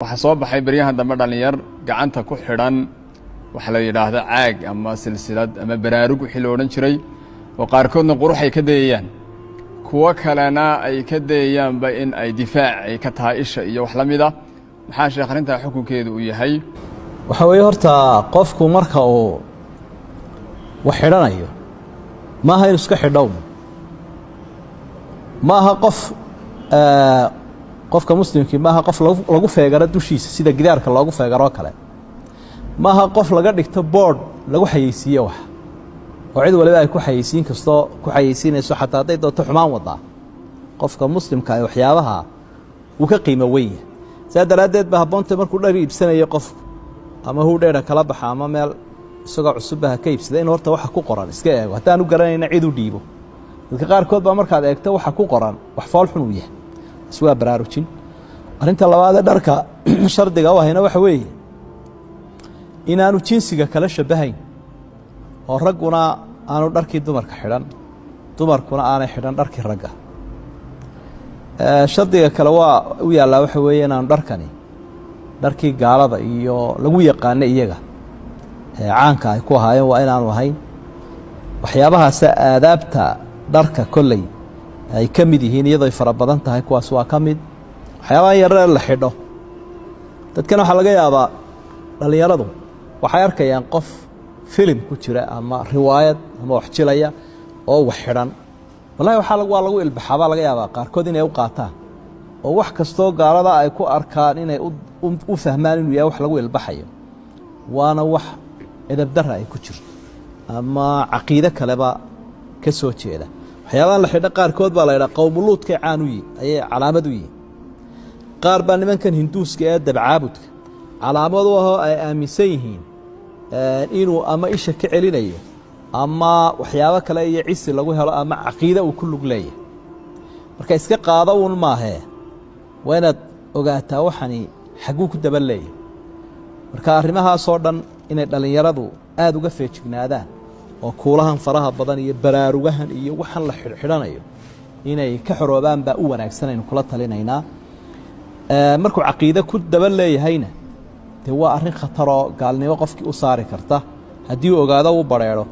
Waxaa soo baxay beryahan dambe dhallinyar gacanta ku xidhan waxaa la yidhaahda caag ama silsilad ama baraarug wixii la odhan jiray, oo qaarkoodna qurux ay ka dayayaan, kuwo kalena ay ka dayayaanba in ay difaac ay ka tahay isha iyo wax la mid a. Maxaa sheekh arrintaa xukunkeedu uu yahay? Waxaa weeye, horta qofku marka uu wax xidhanayo maaha inuu iska xidhow, maaha qof qofka muslimkii maaha qof lagu feegaro dushiisa sida gidaarka loogu feegaroo kale, maaha qof laga dhigto board lagu xayeysiiye wax oo cid waliba ay ku xayeysiin kastoo ku xayeysiinayso, xataa hadday doonto xumaan wadaa. Qofka muslimka ay waxyaabaha wuu ka qiimo weyn yahay. Saa daraaddeed ba habboonta markuu dhar iibsanayo qofku, ama huu dheera kala baxa ama meel isagoo cusubba ha ka iibsada, in horta waxa ku qoran iska eego, haddaanu garanayna cid u dhiibo. Dadka qaarkood baa markaad eegto waxa ku qoran wax fool xun uu yahay, is waa baraarujin. Arrinta labaadee dharka shardiga u ahayna waxa weeye inaanu jinsiga kala shabahayn, oo ragguna aanu dharkii dumarka xidhan, dumarkuna aanay xidhan dharkii ragga. Shardiga kale waa u yaallaa waxa weeye inaanu dharkani dharkii gaalada iyo lagu yaqaano iyaga caanka ay ku ahaayeen waa inaanu ahayn. Waxyaabahaase aadaabta dharka kolley ay ka mid yihiin, iyadoo ay fara badan tahay, kuwaas waa ka mid. Waxyaabahan yaree la xidho dadkana waxaa laga yaabaa dhallinyaradu waxay arkayaan qof filim ku jira ama riwaayad ama wax jilaya oo wax xidhan, wallahi waxaa waa lagu ilbaxaabaa laga yaabaa qaarkood inay u qaataan, oo wax kastoo gaalada ay ku arkaan inay u fahmaan inuu yahay wax lagu ilbaxayo, waana wax edabdara ay ku jirto ama caqiide kaleba ka soo jeeda. Waxyaabahan la xidho qaarkood baa la yidhaha qowmuluudkay caan u yihin, ayay calaamad u yihiin. Qaar baa nimankan hinduuska ee dabcaabudka calaamad u ahoo ay aaminsan yihiin inuu ama isha ka celinayo ama waxyaabo kale iyo cisi lagu helo ama caqiide uu ku lug leeyahay. Marka iska qaado uun maahee, waa inaad ogaataa waxani xagguu ku daba leeyahay. Marka arrimahaasoo dhan inay dhallinyaradu aada uga feejignaadaan, oo kuulahan faraha badan iyo baraarugahan iyo waxaan la xidhxidhanayo inay ka xoroobaan baa u wanaagsan aynu kula talinaynaa. Markuu caqiide ku daba leeyahayna dee waa arrin khataroo gaalnimo qofkii u saari karta haddii uu ogaado u badrheedho.